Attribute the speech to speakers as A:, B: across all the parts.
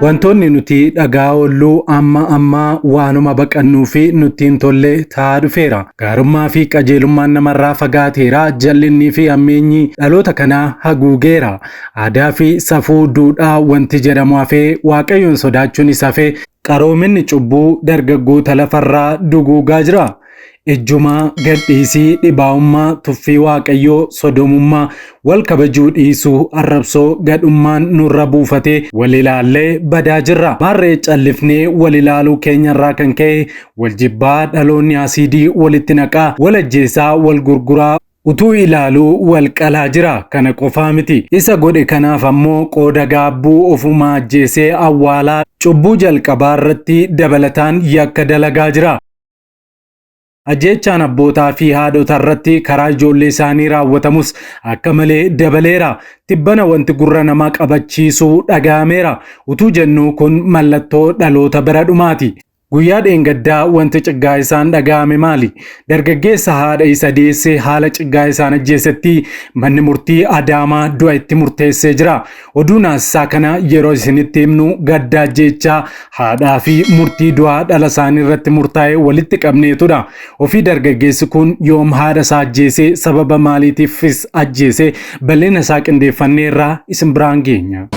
A: Wantoonni nuti dhagaa oolluu amma ammaa waanuma baqannuu fi nutti hin tolle ta'aa dhufeera. Gaarummaa fi qajeelummaan namarraa fagaateera. Jal'innii fi hammeenyi dhaloota kanaa haguugeera. Aadaa fi safuu duudhaa wanti jedhamu hafee Waaqayyoon sodaachuunis hafee qaroominni cubbuu dargaggoota lafarraa duguugaa jira. Ejjumaa, gadhiisii, dhibaa'ummaa, tuffii Waaqayyoo, sodomummaa, wal kabajuu dhiisuu, arrabsoo, gadhummaan nurra buufatee wal ilaallee badaa jirra. Maarree callifnee wal ilaaluu keenyarraa kan ka'e wal jibbaa dhaloonni asiidii walitti naqaa, wal ajjeesaa, wal gurguraa, utuu ilaaluu wal qalaa jira. Kana qofaa miti. Isa godhe kanaaf ammoo qooda gaabbuu ofumaa ajjeesee awwaalaa cubbuu jalqabaa irratti dabalataan yakka dalagaa jira. Ajjeechaan abbootaa fi haadhota irratti karaa ijoollee isaanii raawwatamus akka malee dabaleera. Tibbana wanti gurra namaa qabachiisu dhaga'ameera. Utuu jennuu kun mallattoo dhaloota bara dhumaati. Guyyaa dheengaddaa wanti ciggaa isaan dhaga'ame maali? Dargaggeessa haadha isa deesse haala ciggaa isaan ajjeesetti manni murtii Adaamaa du'a itti murteessee jira. Oduu naasisaa kana yeroo isinitti himnu gadda ajjeechaa haadhaa fi murtii du'aa dhala isaanii irratti murtaa'e walitti qabneetudha. Ofii dargaggeessi kun yoom haadha isaa ajjeese sababa maaliitiifis ajjeese bal'ina isaa qindeeffanneerraa isin biraan geenya.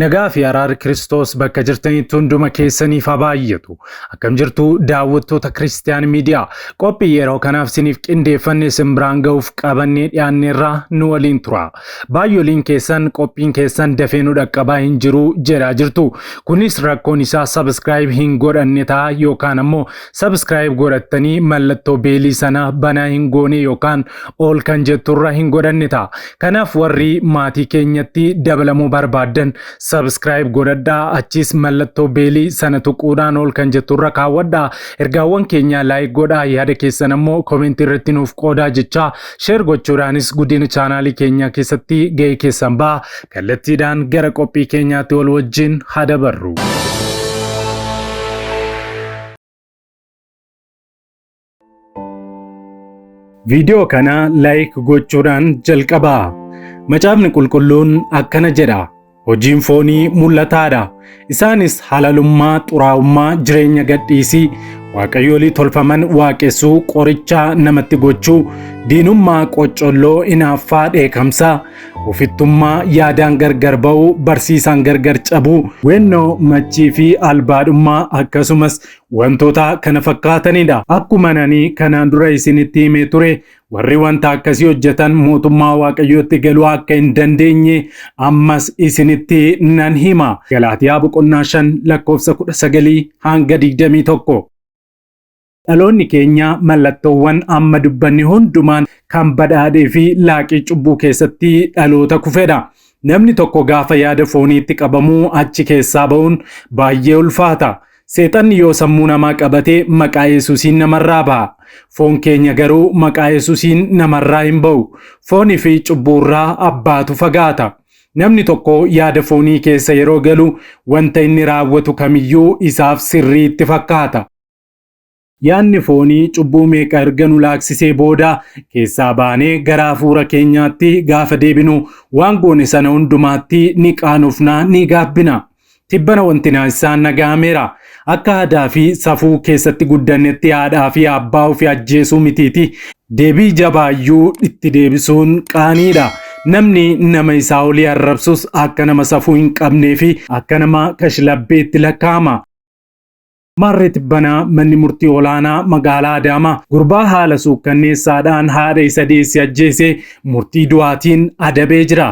A: Nagaa fi araarri Kiristoos bakka jirtanitti hunduma keessaniif haa baay'atu. Akkam jirtu daawwattoota Kiristiyaan Miidiyaa. Qophii yeroo kanaaf isiniif qindeeffanne isin biraan ga'uuf qabannee dhiyaanneerraa nu waliin tura. Baay'oliin keessan qophiin keessan dafee nu dhaqqabaa hin jiru jedhaa jirtu. Kunis rakkoon isaa subscribe hin godhanne ta'a yookaan ammoo subscribe godhattanii mallattoo beelii sana banaa hin goone yookaan ol kan jetturra hin godhanne ta'a. Kanaaf warri maatii keenyatti dabalamuu barbaaddan subscribe godhadhaa achiis mallattoo beelii sana tuquudhaan ol kan jetturra kaawwadhaa ergaawwan keenyaa like godhaa yaada keessan ammoo komentii irratti nuuf qoodaa jechaa share gochuudhaanis guddina chaanaalii keenyaa keessatti ga'ee keessan ba'a kallattiidhaan gara qophii keenyaatti wal wajjin haa dabarru. Viidiyoo kana like gochuudhaan jalqabaa. Macaafni Qulqulluun akkana jedha. Hojiin foonii mul'ataadha. Isaanis halalummaa, xuraa'ummaa, jireenya gadhiisii, waaqayyolii tolfaman waaqessuu, qorichaa namatti gochuu, diinummaa, qoccolloo, inaaffaa, dheekamsa, ofittummaa, yaadaan gargar ba'uu, barsiisaan gargar cabuu, weennoo, machii fi albaadhummaa akkasumas wantoota kana fakkaatanidha. Akkuma ani kanaan dura isinitti himee ture, warri wanta akkasii hojjetan mootummaa Waaqayyootti galuu akka hin dandeenye ammas isinitti nan hima. Galaatiyaa boqonnaa 5 lakkoofsa 19 hanga 21. Dhaloonni keenya mallattoowwan amma dubbanne hundumaan kan badhaadhee fi laaqii cubbuu keessatti dhaloota kufedha. Namni tokko gaafa yaada fooniitti qabamuu achi keessaa ba'uun baay'ee ulfaata. Seexanni yoo sammuu namaa qabate maqaa Yesuusiin namarraa ba'a. Foon keenya garuu maqaa Yesuusiin namarraa hin ba'u. Foonii fi cubbuurraa abbaatu fagaata. Namni tokko yaada foonii keessa yeroo galu wanta inni raawwatu kamiyyuu isaaf sirrii itti fakkaata. Yaadni foonii cubbuu meeqa erga nu laaksisee booda keessaa baanee gara hafuura keenyaatti gaafa deebinu waan goone sana hundumaatti ni qaanofna, ni gaabbina. Tibbana wanti naasisaan dhaga'ameera. Akka aadaa fi safuu keessatti guddannetti haadhaa fi abbaa ofii ajjeesuu mitiiti. Deebii jabaayyuu itti deebisuun qaaniidha. Namni nama isaa olii arrabsus akka nama safuu hin qabnee fi akka nama kashlabbeetti lakkaa'ama. Maarree tibbana manni murtii olaanaa magaalaa Adaamaa gurbaa haala suukkanneessaadhaan haadha isa deesse ajjeese murtii du'aatiin adabee jira.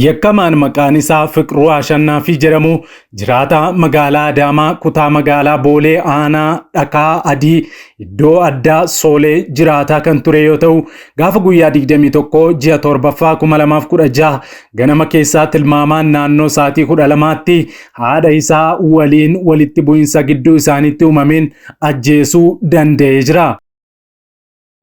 A: Yakkamaan maqaan isaa Fiqruu Ashannaafii jedhamu jiraataa magaalaa Adaamaa kutaa magaalaa Boolee aanaa Dhakaa Adii iddoo addaa Soolee jiraataa kan ture yoo ta'u gaafa guyyaa 21 ji'a 7ffaa 2016 ganama keessaa tilmaamaan naannoo sa'aatii 12tti haadha isaa waliin walitti bu'insa gidduu isaaniitti uumameen ajjeesuu danda'ee jira.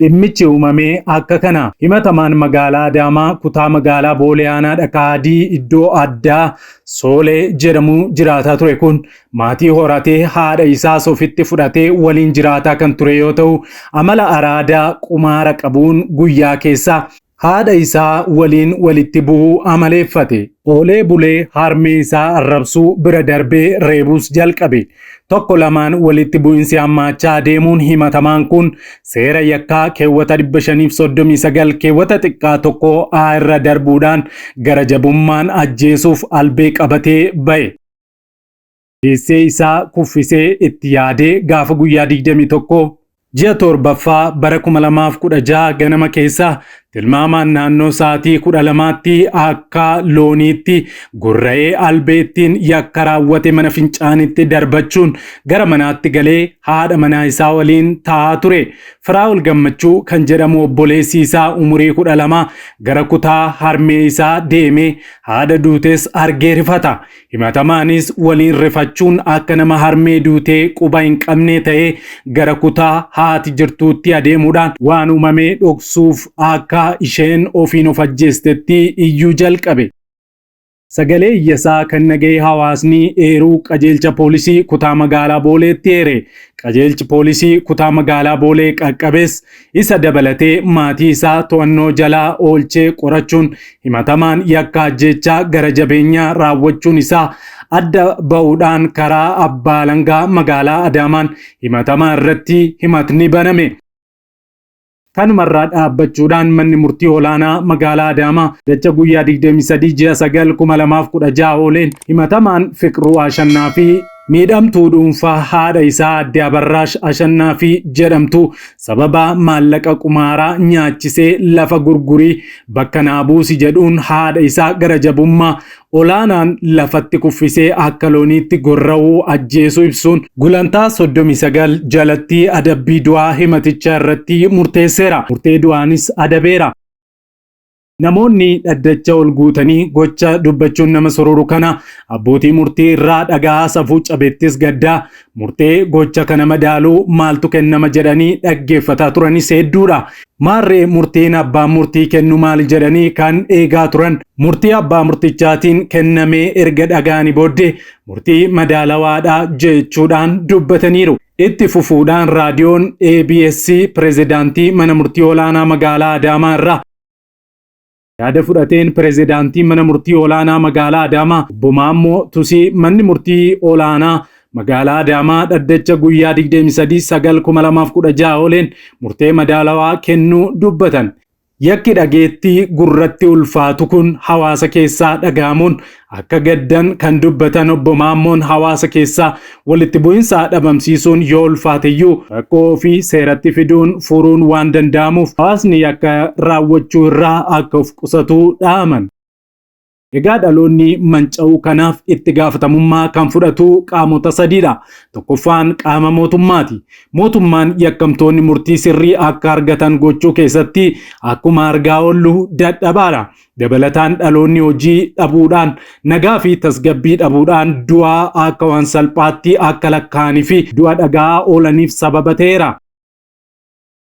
A: Dhimmichi uumame akka kana. Himatamaan magaalaa Adaamaa kutaa magaalaa Boolee Aanaa Dhakaa Adii iddoo addaa Soolee jedhamu jiraataa ture kun maatii horatee haadha isaas ofitti fudhatee waliin jiraataa kan ture yoo ta'u amala araadaa qumaara qabuun guyyaa keessa Haadha isaa waliin walitti bu'uu amaleeffate. Oolee bulee harmee isaa arrabsuu bira darbee reebuus jalqabe. Tokko lamaan walitti bu'insi hammaachaa deemuun himatamaan kun seera yakkaa keewwata 539 keewwata xiqqaa 1 A irra darbuudhaan gara jabummaan ajjeesuuf albee qabatee ba'e. Deessee isaa kuffisee itti yaadee gaafa guyyaa 21 ji'a torbaffaa bara 2016 ganama keessa tilmaamaan naannoo sa'aatii 12tti akka looniitti gorra'ee albeettiin yakka raawwate mana fincaanitti darbachuun gara manaatti galee haadha manaa isaa waliin taa'aa ture. Firaa'ol Gammachuu kan jedhamu obboleessi isaa umurii 12 gara kutaa harmee isaa deemee haadha duutes argee rifata. Himatamaanis waliin rifachuun akka nama harmee duutee quba hin qabnee ta'ee gara kutaa haati jirtuutti adeemuudhaan waan uumame dhoksuuf akka isheen ofiin of ajjeestetti iyyuu jalqabe. Sagalee iyyasaa kan dhaga'e hawaasni eeruu qajeelcha poolisii kutaa magaalaa Booleetti eere. Qajeelchi poolisii kutaa magaalaa Boolee qaqqabes isa dabalatee maatii isaa to'annoo jalaa oolchee qorachuun himatamaan yakka ajjeechaa gara jabeenyaa raawwachuun isaa adda ba'uudhaan karaa abbaa alangaa magaalaa Adaamaan himatamaa irratti himatni baname. Kanumarraa dhaabbachuudhaan manni murtii olaanaa magaalaa Adaamaa dacha guyyaa 23 ji'a 9 2016 ooleen himatamaan Fiqruu Ashannaa fi miidhamtuu dhuunfaa haadha isaa Aadde Abarraash Ashannaa fi jedhamtu sababa maallaqa qumaaraa nyaachisee lafa gurgurii bakka naa buusi jedhuun haadha isaa gara jabummaa olaanaan lafatti kuffisee akka looniitti gorra'uu ajjeesuu ibsuun gulantaa 39 jalatti adabbii du'aa himaticha irratti murteesseera. Murtee du'aanis adabeera. Namoonni dhaddacha ol guutanii gocha dubbachuun nama sorooru kana abbootii murtii irraa dhaga'aa safuu cabettis gaddaa murtee gocha kana madaaluu maaltu kennama jedhanii dhaggeeffataa turanis hedduudha. Maarree murtiin abbaan murtii kennu maali jedhanii kan eegaa turan murtii abbaa murtichaatiin kennamee erga dhaga'anii booddee murtii madaalawaadha jechuudhaan dubbataniiru. Itti fufuudhaan raadiyoon ABS pirezidaantii mana murtii olaanaa magaalaa Adaamaa irraa yaada fudhateen pirezidaantii mana murtii olaanaa magaalaa Adaamaa obbo Maammoo Tusii manni murtii olaanaa magaalaa Adaamaa dhaddacha guyyaa 23/9/2016 ooleen murtee madaalawaa kennuu dubbatan. Yakki dhageettii gurratti ulfaatu kun hawaasa keessaa dhaga'amuun akka gaddan kan dubbatan obbo Maammoon hawaasa keessaa walitti bu'insa dhabamsiisuun yoo ulfaateyyuu rakkoo ofii seeratti fiduun furuun waan danda'amuuf hawaasni yakka raawwachuu irraa akka of qusatu dhaaman. Egaa dhaloonni manca'uu kanaaf itti gaafatamummaa kan fudhatu qaamota sadiidha. Tokkoffaan qaama mootummaati. Mootummaan yakkamtoonni murtii sirrii akka argatan gochuu keessatti akkuma argaa oollu dadhabaadha. Dabalataan dhaloonni hojii dhabuudhaan nagaa fi tasgabbii dhabuudhaan du'aa akka waan salphaatti akka lakkaa'anii fi du'a dhaga'aa oolaniif sababa ta'eera.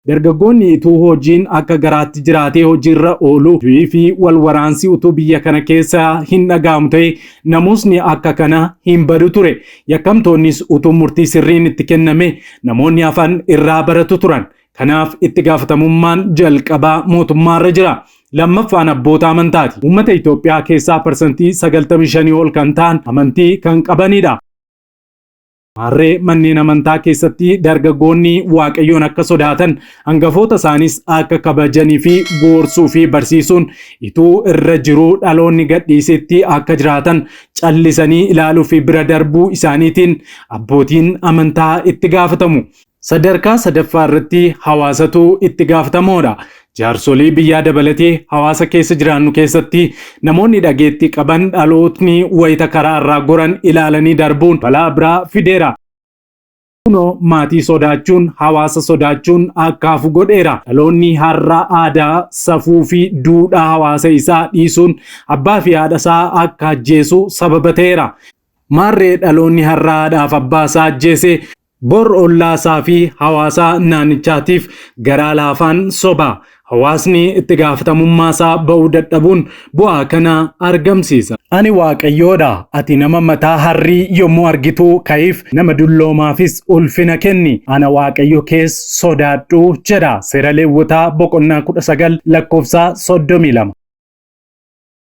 A: Dargaggoonni utuu hojiin akka garaatti jiraatee hojiirra oolu du'ii fi wal waraansi utuu biyya kana keessa hin dhaga'amu ta'e namuusni akka kana hin badu ture. Yakkamtoonnis utuu murtii sirriin itti kenname namoonni hafan irraa baratu turan. Kanaaf itti gaafatamummaan jalqabaa mootummaarra jira. Lammaffaan abboota amantaati. Uummata Itoophiyaa keessaa parsantii 95 ol kan ta'an amantii kan qabanidha. Maarree manneen amantaa keessatti dargaggoonni Waaqayyoon akka sodaatan, hangafoota isaaniis akka kabajanii fi goorsuu fi barsiisuun ituu irra jiruu dhaloonni gadhiisetti akka jiraatan callisanii ilaaluu fi bira darbuu isaaniitiin abbootiin amantaa itti gaafatamu. Sadarkaa sadaffaa irratti hawaasatu itti gaafatamoodha. Jaarsolii biyyaa dabalatee hawaasa keessa jiraannu keessatti namoonni dhageettii qaban dhalootni wayita karaa irraa goran ilaalanii darbuun balaa biraa fideera. Kunoo maatii sodaachuun hawaasa sodaachuun akka hafu godheera. Dhaloonni har'a aadaa, safuu fi duudhaa hawaasa isaa dhiisuun abbaa fi haadha isaa akka ajjeesu sababa ta'eera. Maarree dhaloonni har'a haadhaaf abbaa isaa ajjeese bor ollaa isaa fi hawaasa naannichaatiif garaa laafaan soba. Hawaasni itti gaafatamummaa isaa ba'uu dadhabuun bu'aa kana argamsiisa. Ani Waaqayyoodha. Ati nama mataa harrii yommuu argitu ka'iif nama dulloomaafis ulfina kenni. Ana Waaqayyo kees sodaadhu jedha. Seera Leewwotaa boqonnaa 19 lakkoofsa 32.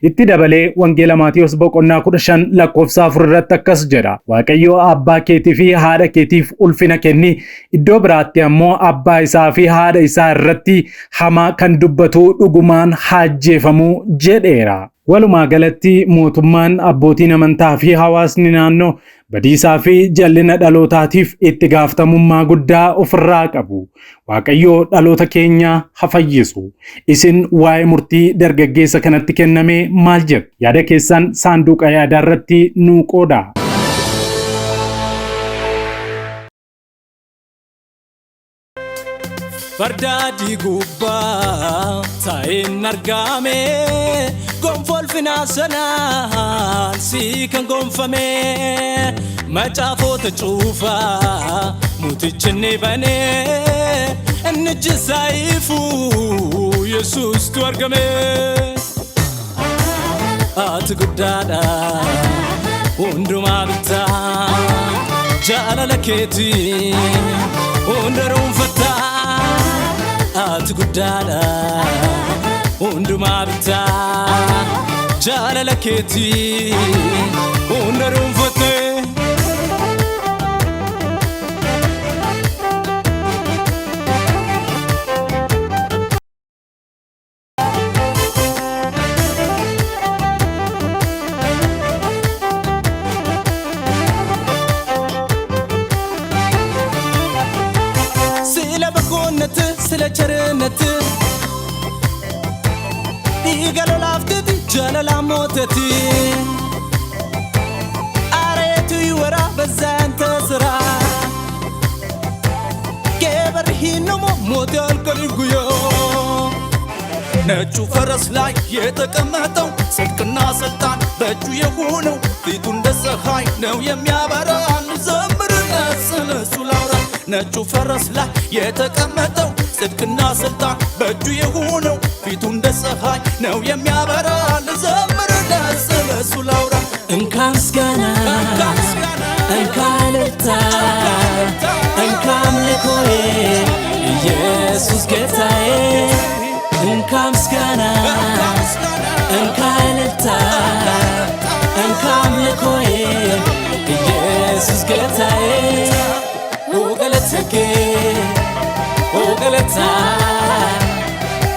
A: Itti dabalee Wangeela Maatiyos boqonnaa 15 lakkoofsa 4 irratti akkas jedha. Waaqayyo abbaa keetii fi haadha keetiif ulfina kenni. Iddoo biraatti ammoo abbaa isaa fi haadha isaa irratti hamaa kan dubbatu dhugumaan haa ajjeefamu jedheera. Walumaa galatti mootummaan, abbootiin amantaa fi hawaasni naannoo badiisaa fi jal'ina dhalootaatiif itti gaafatamummaa guddaa ofirraa qabu. Waaqayyo dhaloota keenya haa fayyisu. Isin waa'ee murtii dargaggeessa kanatti kenname maal jettu? Yaada keessan saanduqa yaadaa irratti nuu qoodaa.
B: Farda adii gubbaa taa'een argame, gonfoo ulfinaa sanaan si kan gonfame, macaafota cuufaa mootichi ni bane, inni ijjisaa ifu Yesuustu argame. Ati guddaadha, hundumaa bittaa, jaalala keetii hunda dhuunfattaa. Ati guddaadha, hundumaa bittaa, jaalala keetii hunda dhuunfattee. ስለ በጎነት ስለ ቸርነት dhiiga lolaafteti jaalala mooteti አሬቱ ይወራ በዛ ያንተ ስራ keebarhiinomo ሞቴ አልቀሪፍ ጉዮ። ነጩ ፈረስ ላይ የተቀመጠው፣ ጽድቅና ስልጣን በእጁ የሆነው፣ ፊቱ እንደ ፀሐይ ነው የሚያበራ፣ እንዘምርለት ስለ እሱ ላውራ። ነጩ ፈረስ ላይ የተቀመጠው፣ ጽድቅና ስልጣን በእጁ የሆነው፣ ፊቱ እንደ ፀሐይ ነው የሚያበራ፣ ልዘምርለት ስለ እሱ ላውራ። እንካ ምስጋና፣ እንካ እልልታ፣ እንካ አምልኮዬ ኢየሱስ ጌታዬ። እንካ ምስጋና፣ እንካ እልልታ፣ እንካ አምልኮዬ ኢየሱስ ጌታዬ። ኦ ገለተኬ፣ ኦ ገለታ፣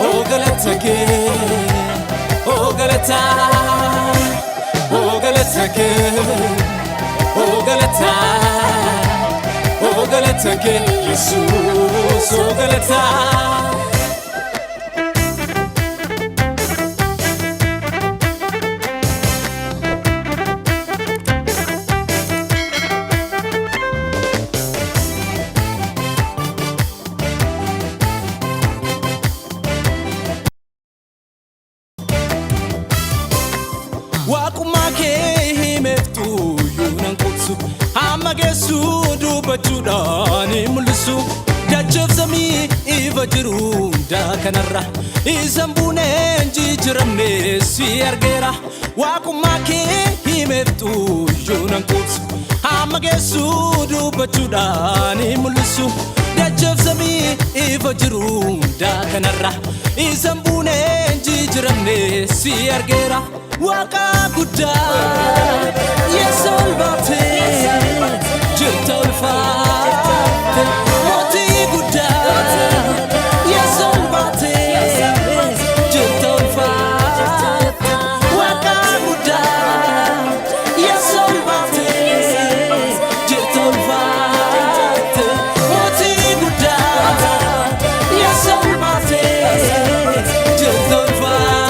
B: ኦ ገለተኬ፣ ኦ ገለታ፣ ኦ ገለተኬ፣ ኦ ገለታ፣ ኦ ገለተኬ ኢየሱስ ኦ ገለታ። Waaqummaa kee himeeftu nan qubsu, hamma geessu dubbachuudhaan hin mul'isu. Dachaaf samii ifa jiru hundaa kanarra isan buuneen jijjiiramne si argeera. Waaqummaa kee himeeftu nan qubsu, hamma geessu dubbachuudhaan hin mul'isu. Dachaaf samii ifa jiru hundaa kanarra isan buuneen jijjiiramne si argeera. Waaqa guddaa yeessa ol baatee jirta, ulfaate mootii guddaa yeessa ol baatee jirta, ulfaate waaqa guddaa yeessa ol baatee jirta, ulfaate mootii guddaa yeessa ol baatee jirta, ulfaate.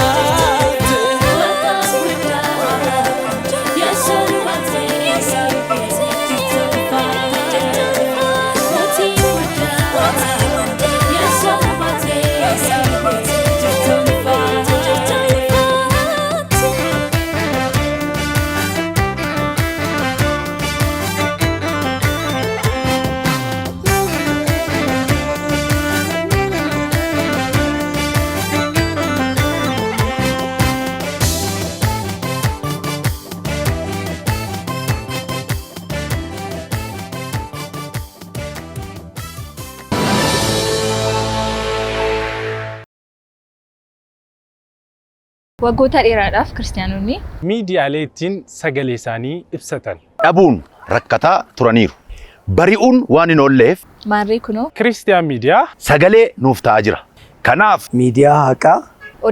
C: Waggoota dheeraadhaaf Kiristaanonni
A: miidiyaalee ittiin sagalee isaanii ibsatan
D: dhabuun rakkataa turaniiru. Bari'uun waan hin oolleef
C: maarree kunoo
A: Kiristiyaan Miidiyaa
D: sagalee nuuf ta'aa jira. Kanaaf
E: miidiyaa haqaa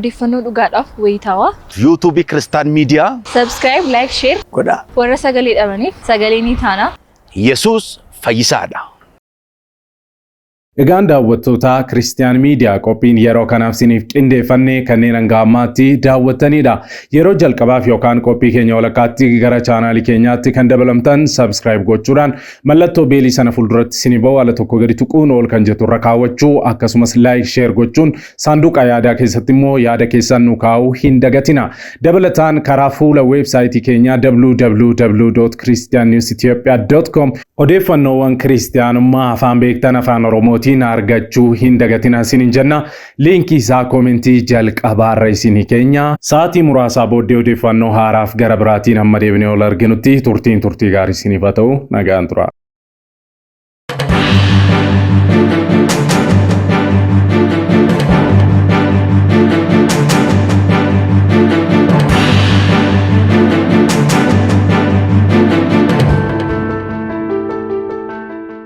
C: odeeffannoo dhugaadhaaf wayitaawaa
D: yuutuubii Kiristaan Miidiyaa
C: subscribe, like, share
E: godhaa.
C: Warra sagalee dhabaniif sagalee ni taana.
D: Yesuus fayyisaadha.
A: Egaan daawwattoota Kiristiyaan Miidiyaa, qophiin yeroo kanaaf isiniif qindeeffanne kanneen hanga ammaatti daawwattanidha. Yeroo jalqabaaf yookaan qophii keenya walakkaatti gara chaanaalii keenyaatti kan dabalamtan subscribe gochuudhaan mallattoo beelii sana fuulduratti isinii bahu ala tokko gadi tuquun ol kan jettu irra kaawwachuu, akkasumas like, share gochuun saanduqa yaadaa keessatti immoo yaada keessan nu kaa'uu hin dagatina. Dabalataan karaa fuula weebsaayitii keenyaa www.christiannewsethiopia.com odeeffannoowwan kiristiyaanummaa afaan beektan afaan Oromootiin argachuu hin dagatina isiniin jenna. Liinkii isaa koomentii jalqabaarra isinii keenya. Sa'aatii muraasaa booddee odeeffannoo haaraaf gara biraatiin hamma deebinee ol arginutti turtiin turtii gaarii isiniif haa ta'u, nagaan tura.